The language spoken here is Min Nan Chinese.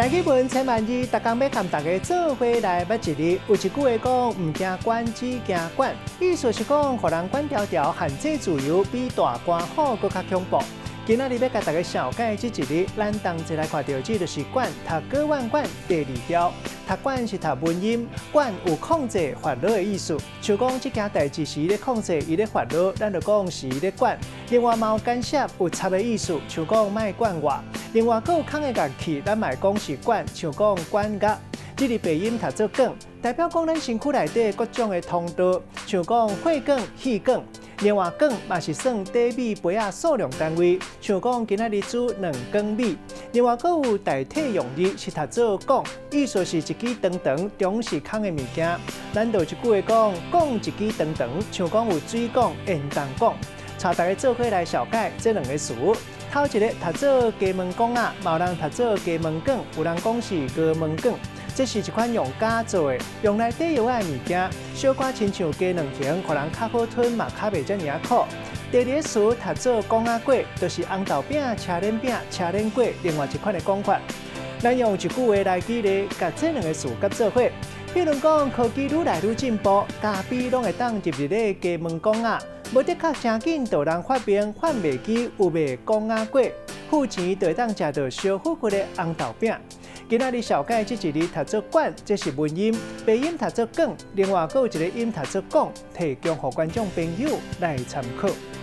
台語文千萬字，逐工欲共大家做伙來捌一字。有一句話講，毋驚管，只驚捲。意思是講，予人管牢牢，限制自由，比大官虎閣較恐怖。今仔日欲共大家紹介這一字，咱同齊來看著這就是管，讀古丸管第二調。讀管是讀文音，管有控制、煩惱的意思。像講這件代誌是伊咧控制，伊咧煩惱，咱就講是伊咧管。另外嘛有干涉、有插的意思，像講莫管我。另外，閣有空的樂器，咱嘛會講是管，像講管樂。這字白音讀做管，代表講咱身軀內底各種的通道，像講血管、氣管。另外，管嘛是算短米杯仔數量單位，像講今仔日煮兩管米。另外，閣有代替用字是讀做摃，意思是一支長長中是空的物件。咱就有一句話講，講一支長長，像講有水管、煙筒管。帶大家做伙來紹介這兩个詞。頭一个讀做雞毛管仔，嘛有人讀做雞毛管，有人講是鵝毛管。這是一款用膠做的，用來綴藥仔的物件，小可親像雞卵形，予人較好吞嘛，較袂遮爾仔苦。第二个詞讀做廣仔粿，就是紅豆餅、車輪餅、車輪粿，另外一款的講法。咱用一句話來舉例，共這兩个詞結做伙。比如講，科技愈來愈進步，咖啡攏會當入入咧雞毛管仔，無的確誠緊就有人發明販賣機有賣廣仔粿，付錢就會當食著燒乎乎的紅豆餅。今仔日紹介這一字讀做管，這是文音；白音讀做管，另外閣有一个音讀做講，提供予觀眾朋友來參考。